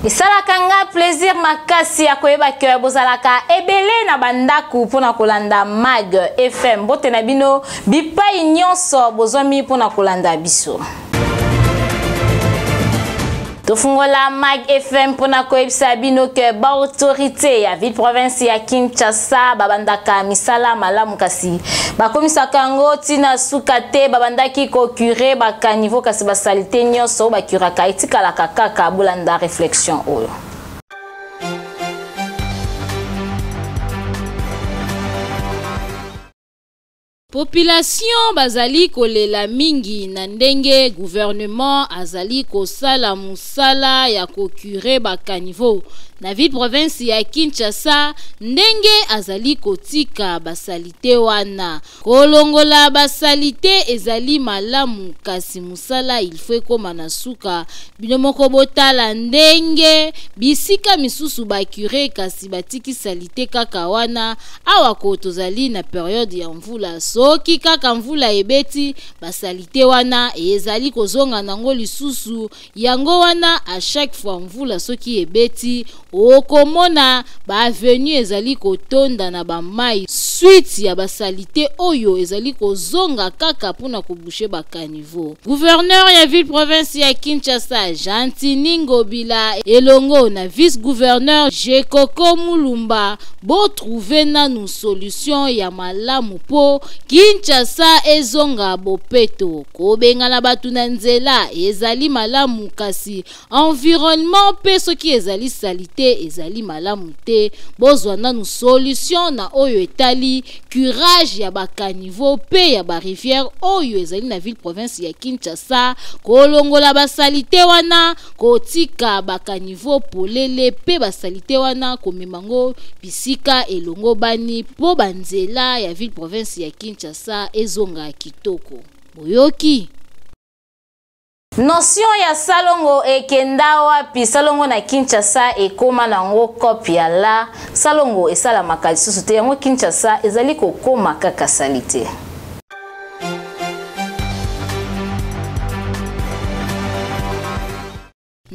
Esalaka nga plaisir makasi ya koyeba ke bozalaka ebele na bandako mpo na kolanda Mag FM. Mbote na bino bipai nyonso bozwami mpo na kolanda biso. Tofungola Mag FM mpo na koyebisa bino ke baautorité ya ville province ya Kinshasa babandaka misala malamu kasi bakomisaka yango ntina suka te. Babandaki kocure bakaniveau kasi basalite nyonso bakuraka etikalaka kaka. Bolanda réflexion oyo. Population bazali kolela mingi na ndenge gouvernement azali kosala mosala ya kocure ba caniveaux na ville province ya Kinshasa, ndenge azali kotika ba salite wana. Kolongola ba salite ezali malamu kasi mosala il faut ekoma na suka. Bino moko botala ndenge bisika misusu ba cure kasi batiki salite kaka wana. Awa ko tozali na periode ya mvula, soki kaka mvula ebeti ba salite wana ezali kozonga nango lisusu. Yango wana à chaque fois mvula soki ebeti okomona ba avenue ezali kotonda na ba mayi suite ya ba salite oyo ezali kozonga kaka pona ko boucher ba caniveaux. Gouverneur ya ville province ya Kinshasa Gentiny Ngobila elongo na vice gouverneur Gecoco Mulumba bo trouver nanu solution ya malamu po Kinshasa ezonga bopeto. Kobengana bato na nzela ezali malamu kasi environnement pe soki ezali salite ezali malamu te. Bozwa nanu solution na oyo etali curage ya ba caniveaux pe ya ba rivières oyo ezali na ville province ya Kinshasa, kolongola ba salite wana, kotika ba caniveaux polele pe ba salite wana komema ngo bisika elongobani po ba nzela ya ville province ya Kinshasa ezonga kitoko. Boyoki? Notion ya salongo ekenda wapi? Salongo na Kinshasa ekoma nango cope ya la salongo esalamaka lisusu te, yango Kinshasa ezali kokoma kaka salite.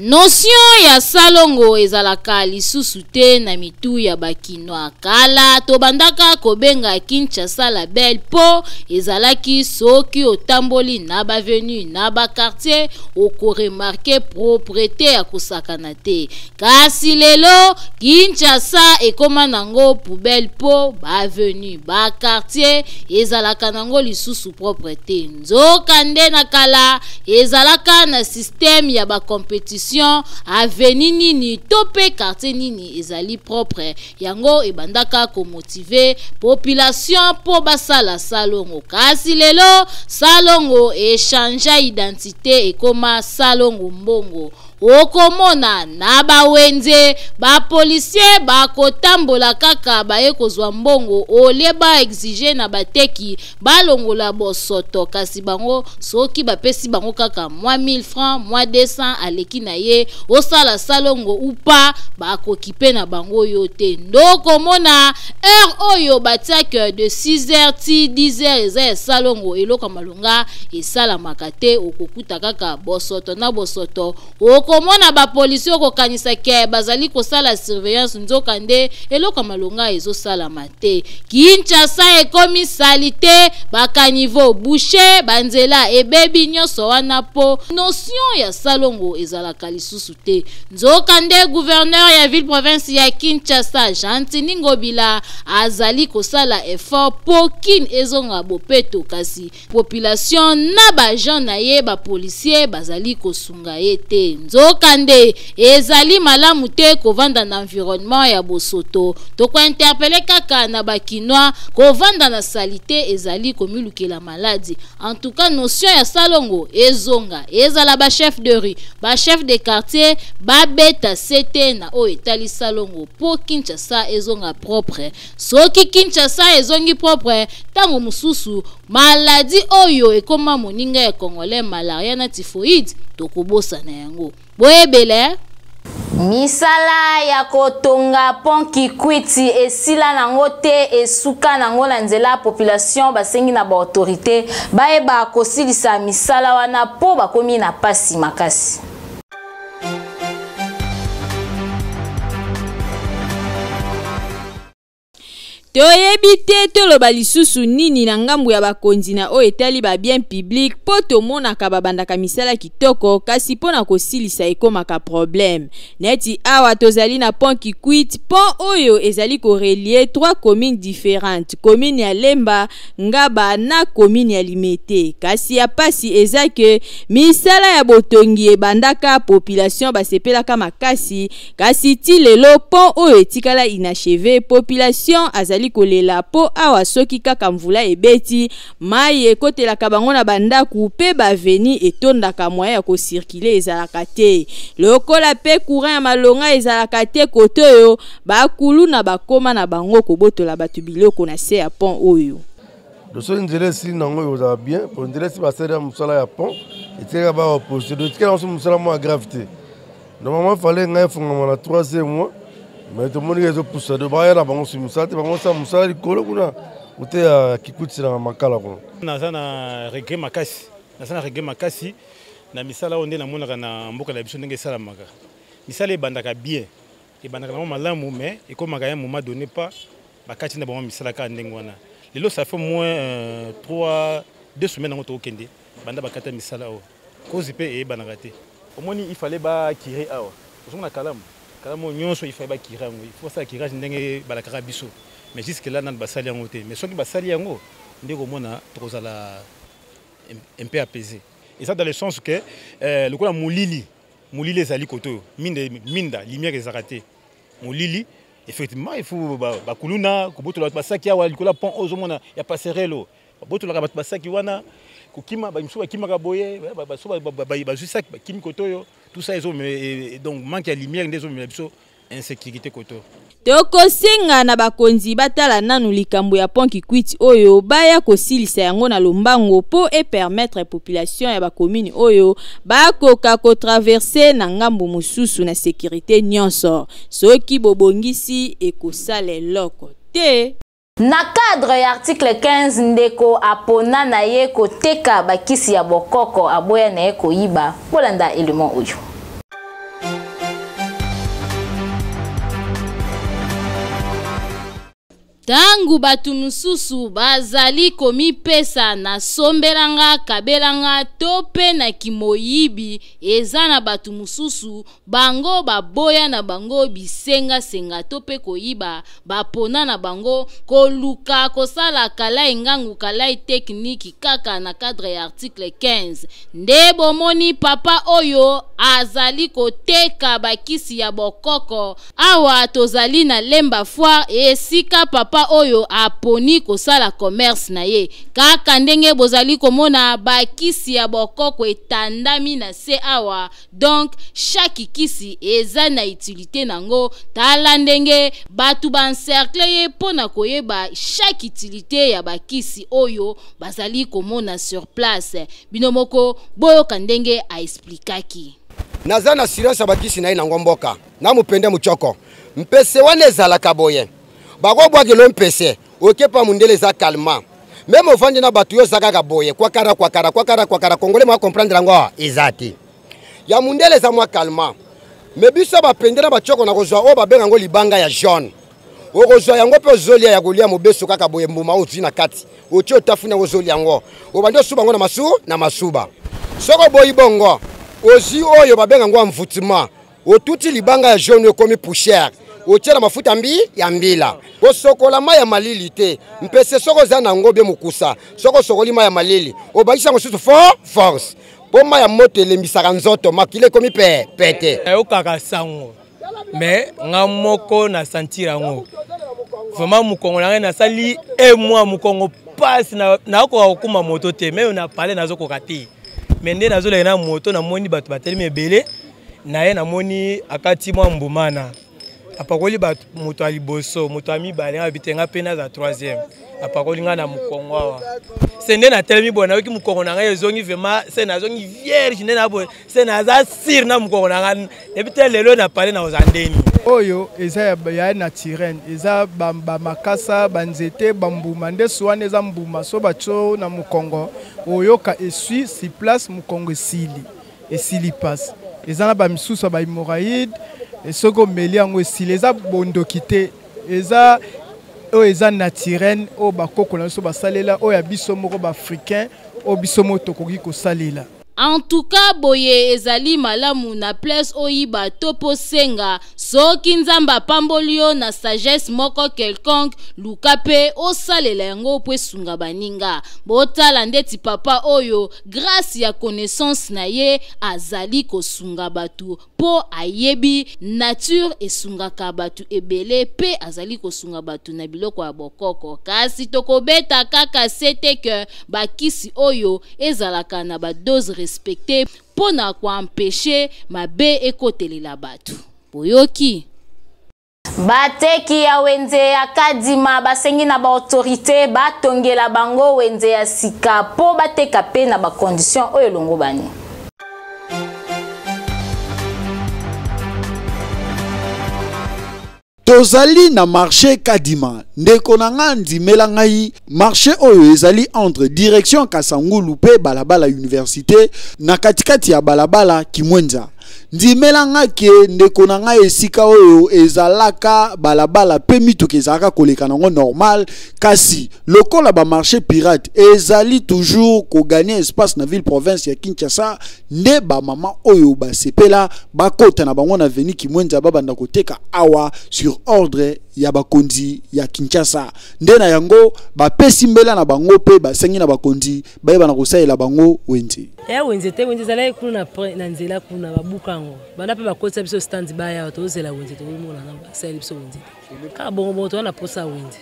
Notion ya salongo ezalaka lisusu te na mitu ya ba kinois. Kala tobandaka kobenga Kinshasa la belle po ezalaki soki otamboli na ba avenue na ba quartier oko remarquer proprete ya kosakana te. Kasi lelo Kinshasa ekoma nango poubelle po ba avenue ba quartier ezalaka nango lisusu propre te. Nzoka nde na kala ezalaka na système ya ba competition, avenue nini to pe quartier nini ezali propre, yango ebandaka ko motiver population po basala salongo. Kasi lelo salongo e changea identite ekoma salongo mbongo. Okomona na ba wenze ba policiers bakotambola kaka baye kozwa mbongo au lieu ba exiger na bateki balongola bosoto, kasi bango soki bapesi bango kaka mwa 1000 francs mwa 200 aleki na ye osala salongo ou pas bakokipe na bango yo te. Ndokomona heure oyo batia que de 6 heures ti 10 heures eza ya salongo, eloko ya malonga esalamaka te, okokuta kaka bosoto na bosoto. Okomona ba policiers okokanisa ke bazali kosala surveillance, nzoka nde eloko ya malonga ezosalama te. Kinshasa ekomi salite, ba caniveaux bouches, ba nzela ebebi, nyonso wana po notion ya salongo ezalaka lisusu te. Nzoka nde gouverneur ya ville province ya Kinshasa Gentiny Ngobila azali kosala effort po Kin ezonga bopeto, kasi population na ba agents na ye ba policiers bazali kosunga ye te. Nzoka nde ezali malamu te kovanda na environnement ya bosoto. Toko interpeller kaka na ba kinois, kovanda na salite ezali komilukela maladi. En tout cas notion ya salongo ezonga, ezala ba chef de rue, ba chef de quartier babeta sete na oyo etali salongo po Kinshasa ezonga propre. Soki Kinshasa ezongi propre, tango mosusu maladie oyo ekoma moninga ya Congolais, malaria na typhoïde, tokobosana yango. Boyebela, eh? Misala ya kotonga pont Kikwiti esila nango te, esuka nango na nzela. Population basengi na ba autorité bayeba kosilisa misala wana po bakomi na pasi makasi. Toyebi te toloba lisusu nini na ngambo ya bakonzi na oyo etali ba biens publics mpo tomonaka babandaka misala kitoko kasi mpo na kosilisa ekomaka problème. Neti awa tozali na pont Kikwit, pont oyo ezali ko relier trois communes differentes, commune ya Lemba, Ngaba na commune ya Limete. Kasi ya pasi eza que misala ya botongi ebandaka, population basepelaka makasi. Kasi ti lelo pont oyo etikala inacheve, population azali kolela po awa soki kaka mvula ebeti, mayi ekotelaka bango na ba ndaku pe ba avenue etondaka moyen ya ko circuler ezalaka te. Lokola pe courant ya malonga ezalaka te kote oyo, ba kuluna bakoma na bango kobotola batu biloko na se ya pont oyo. Donc soki nzela esili nango ekozala bien po nzela esi basali ya mosala ya pont etikaka ba opposite donc etikala yango mosala mwa grave te. Normalement fallait ngai efungama na 3e mois mais tomoni ke ezopusa donc baya na bango soki mosala te bango osala mosala likolo kuna kote ya Kikwit na Makala kuna. Naza na regret makasi, naza na regret makasi na misala oyo nde namonaka na mboka na biso ndenge esalamaka. Misala ebandaka bien, ebandaka nango malamu mais ekomaka un moment donné pas bakati na bango misala kaka ndenge wana. Lelo ça fait moins 3 2 semaines yango tokokende banda bakata misala oyo. Cause pe eyebanaka te. Omoni il fallait ba curer awa. Ozomona kalamu? Kalamu oyo nyonso il fallait ba curer yango. Il faut basala curage ndenge balakaka biso. Mais jusque là nanu basali yango te. Mais soki basali yango nde komona tokozala un peu apaisé. Eza dans le sens que lokola molili, molili ezali kote oyo. Minda, minda, lumière ezalaka te. Molili, effectivement, il faut ba kuluna, kobotola bato basaki awa likolo ya pont oyo ozomona ya passerelle oyo. Babotolaka bato basaki wana, kokima, ba misusu bakimaka boye, ba, ba, ba, ba, bazwi saki, bakimi kote oyo. Tout ça ezo, donc manque ya lumière nde ezomemela biso insécurité kote oyo. Tokosenga na bakonzi batala nanu likambo ya pont Kikwit oyo baya kosilisa yango na lombango po e permettre population ya ba commune oyo bakoka ko traverser na ngambo mosusu na securite nionso. Soki bobongisi ekosala eloko te. Na cadre ya article 15, ndeko apona na ye koteka bakisi ya bokoko, aboya na ye koyiba. Bolanda élément oyo. Tangu bato mosusu bazali komipesa na sombelanga kabelanga to pe na kimoyibi, eza na bato mosusu bango baboya na bango bisengasenga to pe koyiba, bapona na bango koluka kosala kalai ngangu kalai tekniki kaka na cadre ya article 15. Nde bomoni papa oyo azali koteka bakisi ya bokoko. Awa tozali na Lemba Foire, esika papa oyo aponi kosala commerce na ye. Kaka ndenge bozali komona bakisi ya bokoko etandami na se awa, donc chaque kisi eza na utilité nango. Tala ndenge batu ba encercle ye mpo na koyeba chaque utilité ya bakisi oyo bazali komona sur place. Bino moko boyoka ndenge a explikaki. Naza na assurance ya bakisi na ye nango mboka na mopende mochoko mpese wana ezalaka boye bakobwakelo mpese okepa mundele eza calma meme ofandi na bato yo oza kaka boye kwakara kwakara kwakara kwakara congolais mwa comprendre yango eza te ya mundele eza mwa calma me biso bapende na bachoko na kozwa oyo babenga yango libanga ya jaune okozwa yango mpe ozolia ya kolia mobesu kaka boye mbuma oyo ozwi na kati otie otafuni yango ozolia yango obandi osuba yango na masu na masuba soki oboyi bongo ozwi oyo babenga yango envoûtement otuti libanga ya jaune ekomi poussière otie na mafuta mbi ya mbila kosokola mai ya malili te mpese soki oza na yango bie mokusa soki osokoli mai ya malili obakisi yango susu force mpo mai ya moto elembisaka nzoto makila ekomi pe pete. Nayokaka sango mais nga moko na sentir yango vraiment mokongo na ngai nasali un mois mokongo pasi nakoka kokuma moto te meme na palais nazokoka te mais nde nazoleka na moto namoni bato batelemi ebele na ye namoni akati mwa mbumana apakoli bato moto ya liboso moto ya mibale nga bite nga mpe naza troisième apakoli nga na mokongo awa se nde natelemi boye nayoki mokongo na ngai ezongi vraiment se nazongi vierge nde na boye se naza sire na mokongo na ngai nayebi te lelo na pale na kozala ndeni oyo eza ya naturel eza bamakasa banzete bambuma nde so wana eza mbuma so batio na mokongo oyoka esui si place mokongo esili esili pasi eza na bamisusu ya bahemorraïde soki omeli yango esili eza bondoki te eza Oyo eza naturel, oyo bakoko na biso basalela, oyo ya biso moko baafricain, oyo biso moko tokoki kosalela. En tout cas boye ezali malamu na place oyiba to po senga soki Nzambe apamboli yo na sagesse moko quelconque luka pe osalela yango po esunga baninga. Botala ndeti papa oyo grace ya connaissance na ye azali kosunga batu po ayebi nature esungaka batu ebele pe azali kosunga batu na biloko ya bokoko kasi tokobeta kaka sete que bakisi oyo ezalaka na ba dose respecte po na ko empecher mabe ekotelela batu. Boyoki? Bateki ya wenze ya Kadima basengi na ba autorite batongela bango wenze ya sika po bateka pe na ba condition oyo elongobani. Tozali na marché Kadima. Ndeko na nga ndimela ngai marché oyo ezali entre direction Kasangulu pe balabala université na katikati ya balabala Kimwenza. Ndimela nga ke ndeko na ngai esika oyo ezalaka balabala pe mituka ezalaka koleka nango normal, kasi lokola ba marché pirate ezali toujours ko gagner espace na ville province ya Kinshasa, nde ba mama oyo basepela bakota na bango na avenue Kimwenza babanda koteka awa sur ordre ya bakonzi ya Kinshasa. Nde na yango bapesi mbela na bango pe basengi na bakonzi bayeba na kosalela bango wenze. Ya wenze te, wenze ezalaki kuna na nzela kuna babuka yango banda mpe bakotisa biso stand baya awa tozela wenze, tokomona na basaleli biso wenze te, kaka bongo bongo toza na posa ya wenze.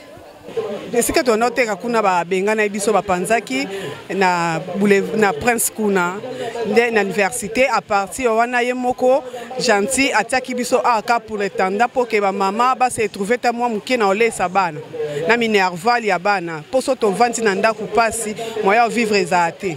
Esika tobanda koteka kuna babenganaki biso, bapanzaki na boulevard, na Prince kuna nde na université. À partir wana ye moko gentil atiaki biso awa ka pour etanda mpo ke bamama base trouve ta mwa moke na olesa bana na minerval ya bana, mpo so tovandi na ndako mpasi, moyen ya vivre ezala te.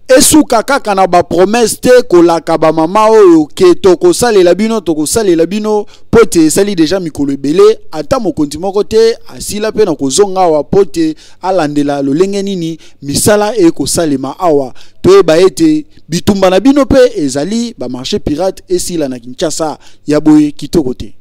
Esuka kaka na ba promesse te, kolaka ba mama oyo ke tokosalela bino, tokosalela bino, po ete esali deja mikolo ebele ata mokonzi moko te asila pe na kozonga awa po ete alandela lolenge nini misala ekosalema awa. Toyeba ete bitumba na bino pe ezali ba marché pirate esila na Kinshasa ya boye kitoko te.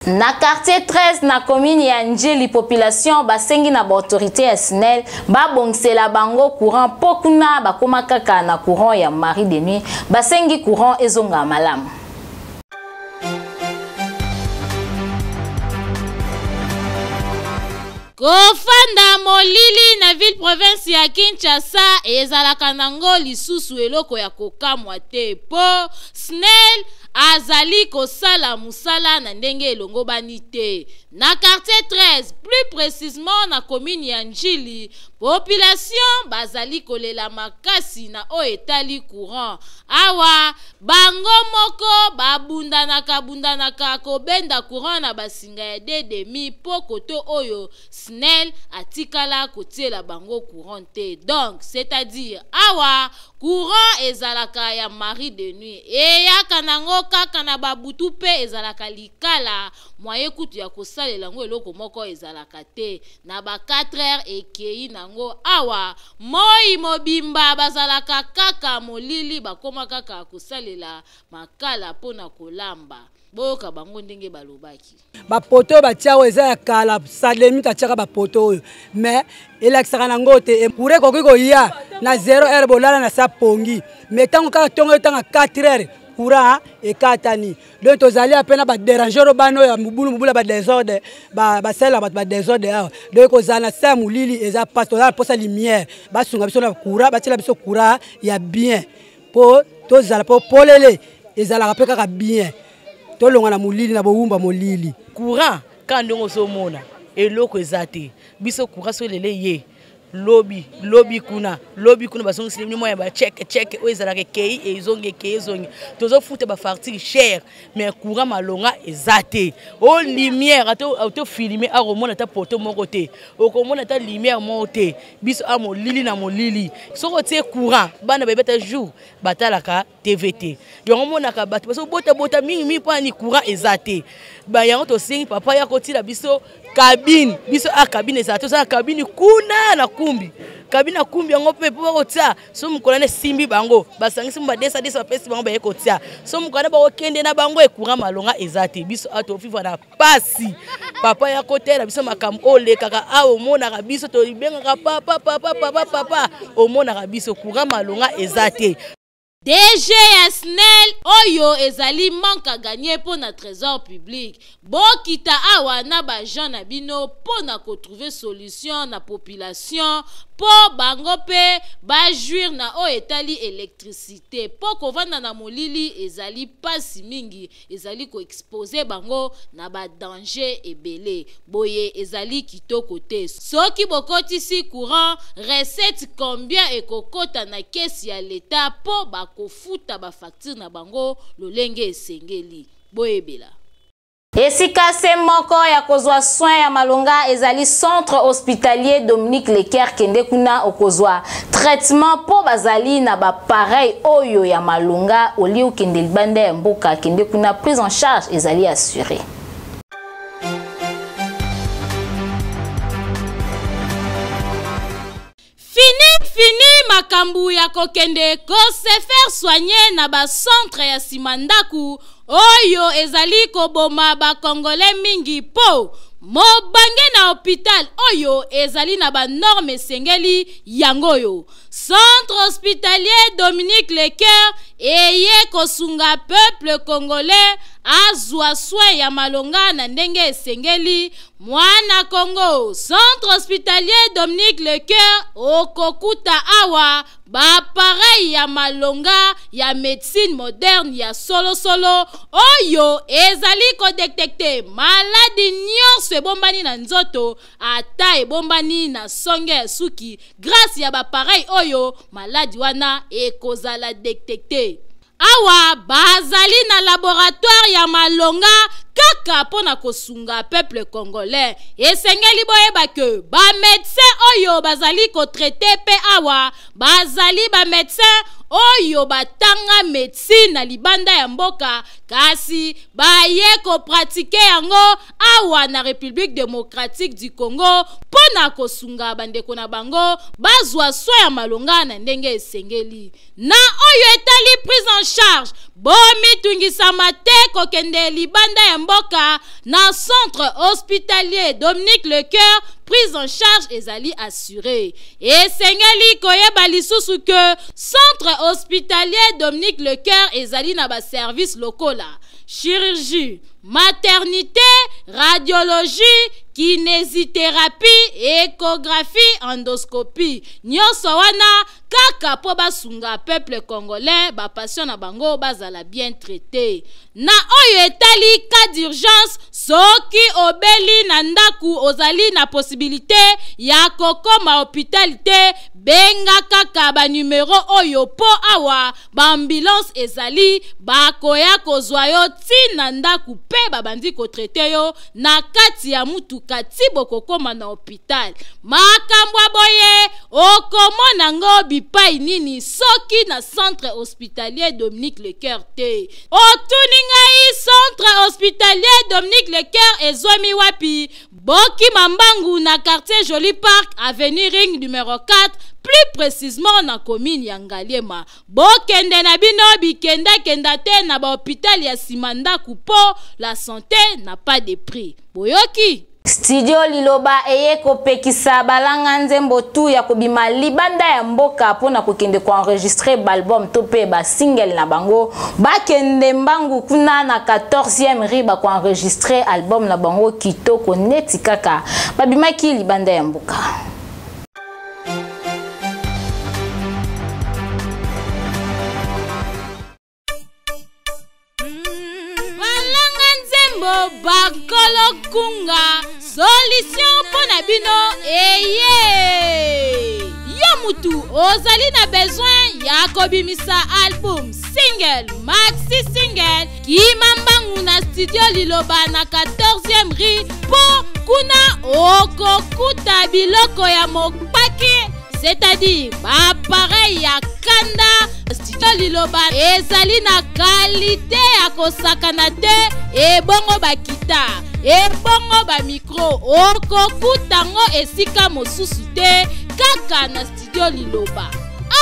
Na quartier 13 na commune ya Ndjili, population basengi na ba autorité ya SNEL babongisela bango courant po kuna bakoma kaka na courant ya mari de nuit, basengi courant ezonga malamu. Kofanda molili na ville province ya Kinshasa ezalaka nango lisusu eloko ya kokamwa te po SNEL azali kosala mosala na ndenge elongobani te. Na quartier 13, plus precisement na commune ya Ndjili, population bazali kolela makasi na oyo etali courant. Awa bango moko babundanaka bundanaka kobenda courant na basinga ya deux demi po koto oyo SNEL atikala kotiela bango courant te. Donc, c'est-à-dire awa Courant ezalaka ya mari de nuit, eyaka nango kaka na ba butu pe ezalaka likala, moyen kutu ya kosalela yango eloko moko ezalaka te, na ba 4 heures ekeyi nango, awa moyi mobimba bazalaka kaka molili, bakoma kaka kosalela makala pona kolamba. Boyoka bango ndenge balobaki. Bapoto oyo batia oyo eza ya kala, Salemi atiaka bapoto oyo mais elakisaka nango te. Courant ekoki koya na 0 heure, bolala na sa pongi, mais ntango kaka ntongo etanga 4 heures courant ekatani. Donc tozali ape na baderanger oyo bana oyo ya mobulu mobulu ya badesordre, basalela bato badesordre awa. Donc kozala na sa ya molili eza mpasi, tozala na mposa lumière, basunga biso na courant, batiela biso courant ya bien mpo tozala mpo polele ezalaka mpe kaka bien, tolonga na molili na bowumba molili. Courant kaka ndenge ozomona eloko eza te, biso courant soki lelo eye lobi lobi kuna lobi kuna bazongiseli bino mwa ya bacheke cheke oyo ezalaka ekei ezongi ekei ezongi, tozofuta bafartire cher mais courant malonga eza te. O lumière ata ofilme akomona ata poto moko te, okomona ata lumière moko te, biso a molili na molili. Soki otie courant bana bayebi ata jour batalaka. tv te. Yango omonaka bato bazobotabota mingimingi mpo ani courant eza te. Yango tosengi papa ya kotila biso cabine. Biso a cabine ezala, toza na cabine kuna na kumbi, cabine na kumbi yango mpe mpo bakotia so mokolo wana esimbi bango, basangisi mo badesa desa, bapesi bango, baye kotia so mokolo wana bakokende na bango. Courant malonga eza te, biso awa tovivre na pasi. Papa ya kotela biso makambo oyo olekaka awa, omonaka biso tobengaka papa, papa, papa, papa, omonaka biso courant malonga eza te. DG ya SNEL, oyo ezali manque à gagner mpo na trésor public. Bokita awa na baagent na bino mpo na kotrouver solution na population, mpo bango mpe bajouir na oyo etali électricité, mpo kovanda na molili ezali mpasi mingi, ezali koexposer bango na badanger ebele. Boye ezali kitoko te. Soki bokotisi courant, recette combien ekokota na caisse ya leta mpo bakofuta bafacture na bango lolenge esengeli? Boyebela. Esika se moko ya kozwa soin ya malonga ezali Centre hospitalier Dominique Leker. Kende kuna, okozwa traitement mpo bazali na baappareil oyo ya malonga. Olie okende libanda ya mboka, kende kuna, prise en charge ezali assuré. Fini, fini makambo ya kokende kose faire soigner na bacentre ya nsima ndako oyo ezali koboma bakongole mingi, mpo mobange na hôpital oyo ezali na banorme esengeli. Yango oyo Centre hospitalier Dominique Lecoeur eye kosunga peuple congolais azwa soin ya malonga na ndenge esengeli. Mwana Congo, Centre hospitalier Dominique Lecoeur, okokuta awa baappareil ya malonga ya médecine moderne ya solosolo oyo ezali kodétecter maladi nyonso ebombani na nzoto, ata ebombani na songe ya suki. Grâce ya baappareil oyo, maladi wana ekozala détecté. Awa bazali na laboratoire ya malonga kaka mpo na kosunga peuple congolais. Esengeli boyeba ke bamédecin oyo bazali kotraiter mpe awa bazali bamédecin oyo batanga médecine na libanda ya mboka, kasi baye kopratiquer yango awa na République démocratique du Congo mpo na kosunga bandeko na bango bazwa soin ya malonga na ndenge esengeli. Na oyo etali prise en charge, bomitungisama te kokende libanda ya mboka. Na Centre hospitalier Dominique Lecoeur, prise en charge ezali assuré. Esengeli koyeba lisusu ke Centre hospitalier Dominique Lecoeur ezali na baservice lokola chirurgie, maternité, radiologie, kinésithérapie, échographie, endoscopie. Nyonso wana kaka mpo basunga peuple congolais, bapatient na bango bazala bien traité. Na oyo etali cas d'urgence, soki obeli na ndako, ozali na possibilité ya kokoma hôpital te, benga kaka banumero oyo, mpo awa baambulance ezali, bakoya kozwa yo ntina ndako mpe babandi kotraiter yo na kati ya mutuka ti bokokoma na hôpital. Makambo ya boye okomona ngo bipai nini soki na Centre hospitalier Dominique Lecoeur te? Otuni ngai, Centre hospitalier Dominique Lecoeur ezwami wapi? Bokima mbangu na quartier Joli Park, avenue Ring numéro 4, plus précisément na commune ya Ngaliema. Bokende na bino bikendakenda te na bahôpital ya nsima ndako, mpo la santé n'a pas de prix. Boyoki? Studio Liloba eye kopekisa balanga nzembo tu ya kobima libanda ya mboka mpona kokende koenregistrer baalbum to mpe basingle na bango. Bakende mbangu kuna na 14e rue, bakoenregistrer album na bango kitoko neti kaka babimaki libanda ya mboka. Balanga nzembo, bakolo kunga, solution mpo na bino eye. Yo mutu ozali na besoin ya kobimisa album, single, maxi single, kima mbangu na Studio Liloba na 14e rue, mpo kuna okokuta biloko ya mopaki, c'est-à-dire baappareil ya kanda. Studio Liloba ezali na kalite ya kosakana te, ebongo bakita, ebongo bamikro, okokuta ngo esika mosusu te, kaka na Studio Liloba.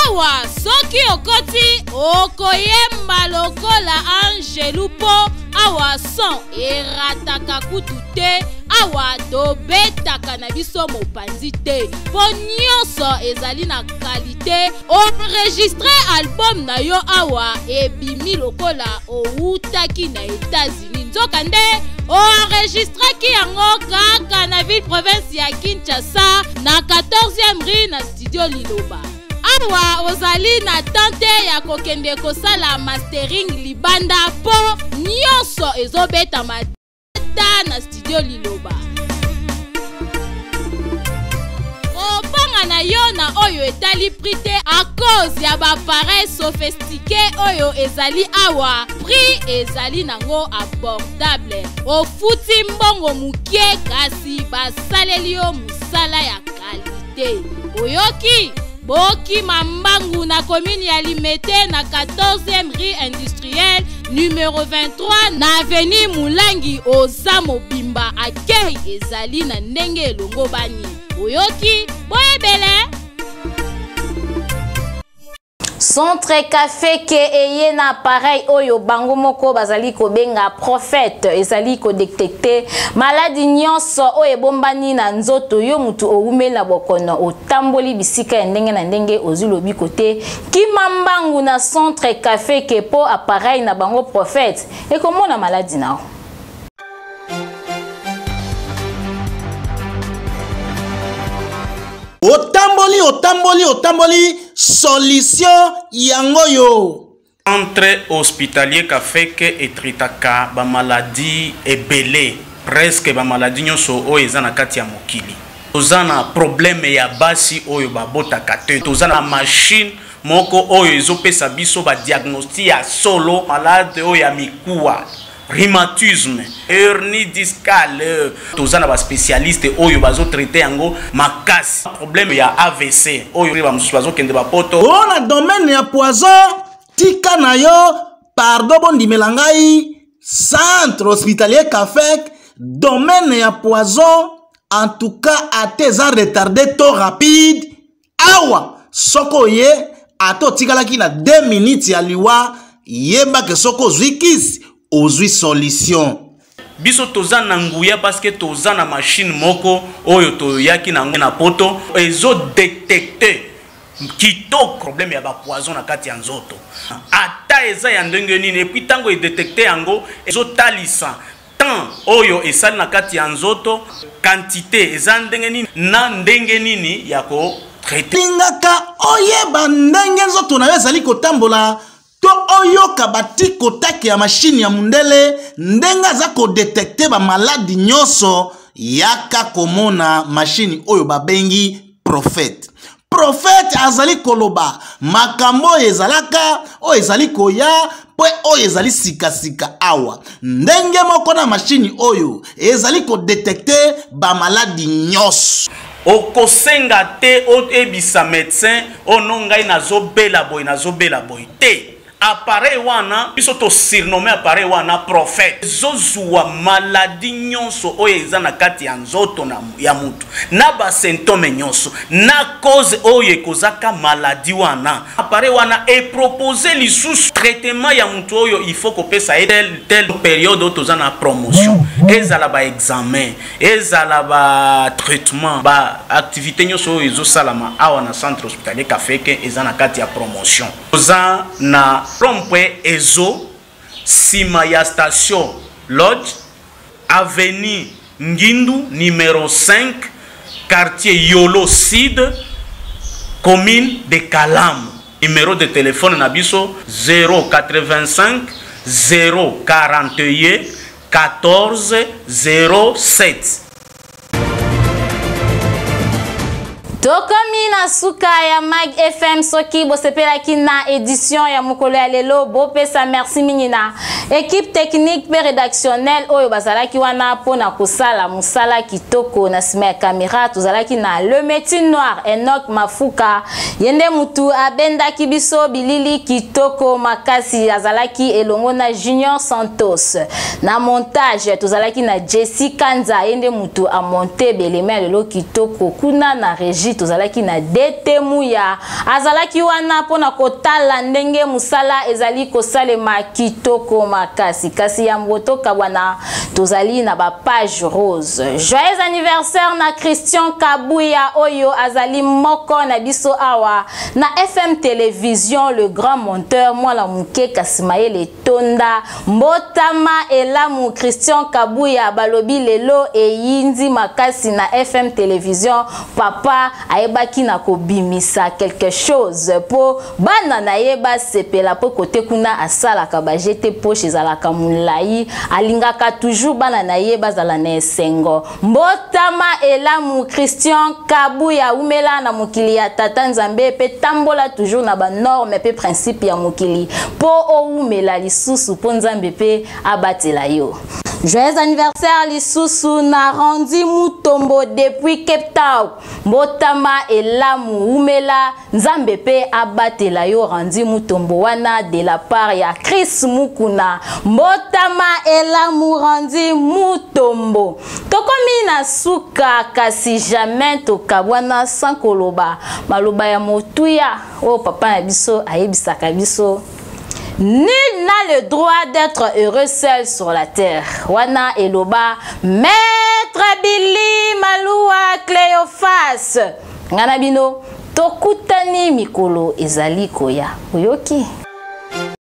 Awa soki okoti okoyemba lokola angelu mpo awa son erataka kutu te, awa tobetaka na biso mopanzi te mpo nyonso ezali na kalite. Enregistre album na yo awa ebimi lokola owutaki na Etats-Unis, nzokande oenregistraki yango kaka na ville province ya Kinshasa na 14e rue na studio Liloba. Awa ozali na temps te ya kokende kosala mastering libanda mpo nyonso ezobetama ta na studio Liloba. Kobanga na yo na oyo etali prix te à cause ya ba appareil sophistiqué oyo ezali awa, prix ezali nango abordable. Ofuti mbongo mokie kasi basaleli yo mosala ya kalite. Oyoki? Bokima mbangu na commune ya Limete na 14e rue industrielle numero 23 na avenue Mulangi. Oza mobimba, accueil ezali na ndenge elongobani. Oyoki? Boyebele. Centre Café ke eye na appareil oyo bango moko bazali kobenga prophète, ezali kodetecte maladi nyonso oyo ebombani na nzoto yo mutu owumeli na bokono, otamboli bisika ya ndenge na ndenge, ozwi lobiko te. Kima mbangu na Centre Café ke po appareil na bango prophète ekomona maladi na yo. Otamboli, otamboli, otamboli, solution yango yo. Centre hospitalier Kafeke etritaka ba maladie ebele, presque ba maladie nyonso oyo eza na kati ya mokili. Toza na problème ya basi oyo babotaka te, toza na machine moko oyo ezopesa biso ba diagnostic ya solo malade oyo ya mikuwa, rhumatisme, hernie discale. Toza na ba spécialiste oyo bazo traiter yango makasi. Problème ya AVC oyo ba mosusu bazokende ba poto. O na domaine ya poison, tika na yo, pardon, bondimela ngai, centre hospitalier Kafek, domaine ya poison, en tout cas ate eza retardé to rapide. Awa soko oye ate otikalaki na 2 minutes ya liwa, yeba ke soko ozwi kisi, ozwi solution. Biso toza na nguya parce que toza na machine moko oyo toyaki na yango na poto, ezo détecter kitoko problème ya ba poison na kati ya nzoto, ata eza ya ndenge nini. Et puis tango edetecte yango, ezotalisa temps oyo esali na kati ya nzoto, quantité eza ndenge nini na ndenge nini ya ko traiter. Lingaka oyeba ndenge nzoto na yo ezali kotambola, to oyoka batikotake ya mashine ya mundele ndenge aza kodetekte bamaladi nyonso, yaka komona mashine oyo babengi prophète. Prophète azali koloba makambo oyo ezalaka, oyo ezali koya, mpe oyo ezali sikasika awa. Ndenge moko na mashine oyo ezali kodetekte bamaladi nyonso. Okosenga te oyebisa médecin ono ngai nazobela boye, nazobela boye te. Appareil wana biso to surnommé appareil wana prophète, ezozwa maladie nyonso oyo eza na kati ya nzoto na, ya mutu, na ba symptôme nyonso, na cause oyo ekozaka maladie wana. Appareil wana e proposer lisusu traitement ya mutu oyo il faut kopesa ye tel, tel période oyo toza na promotion, ezala ba examen, ezala ba traitement, ba activité nyonso oyo ezosalama awa na centre hospitalier Kafeke eza na kati ya promotion. Toza na rond-point Ezo, sima ya station Lodge, avenue Ngindu numéro 5, quartier Yolo Sud, commune de Kalamu. Numéro de téléphone na biso 085 041 14 07. Tokomi na suka ya Mag FM. Soki bosepelaki na edition ya mokolo ya lelo, bopesa merci mingi na équipe technique mpe rédactionnelle oyo bazalaki wana mpo na kosala mosala kitoko. Na nsima ya kamera tozalaki na le métier noir Enoch Mafuka, ye nde mutu abendaki biso bilili kitoko makasi, azalaki elongo na Junior Santos. Na montage tozalaki na Jessie Kanza, ye nde mutu amonte belema ya lelo kitoko. Kuna na régie tozalaki na DT Muya, azalaki wana mpona kotala ndenge mosala ezali kosalema kitoko makasi. Kasi yambo tokabwana, tozali na bapage rose. Joyeux anniversaire na Christian Kabuya oyo azali moko na biso awa na FM Télévision, le grand monteur, mwana moke kasi mayele tonda. Mbotama elamu Christian Kabuya, balobi lelo eyindi makasi na FM Télévision. Papa ayebaki na kobimisa quelque chose po bana na ye basepela, po kote kuna asalaka bajete poche ezalaka molai, alingaka toujours bana na ye bazala na esengo. Mbotama elamu Christian Kabuya, umela na mokili ya tata Nzambe mpe tambola toujours na banorme mpe principe ya mokili mpo owumela lisusu, mpo Nzambe mpe abatela yo. Joyeux anniversaire lisusu na Randi Mutombo depuis Cape Town. Mbotama elamu, umela, Nzambe mpe abatela yo Randi Mutombo wana de la part ya Chris Mukuna. Mbotama elamu Randi Mutombo. Tokomi na suka, kasi jamais tokabwana sans koloba maloba ya motuya oyo papa na biso ayebisaka biso: "Nul n'a le droit d'être heureux seul sur la terre." Wana eloba Maître Billy Malua Cléophas. Ngana bino tokutani mikolo ezali koya. Oyoki?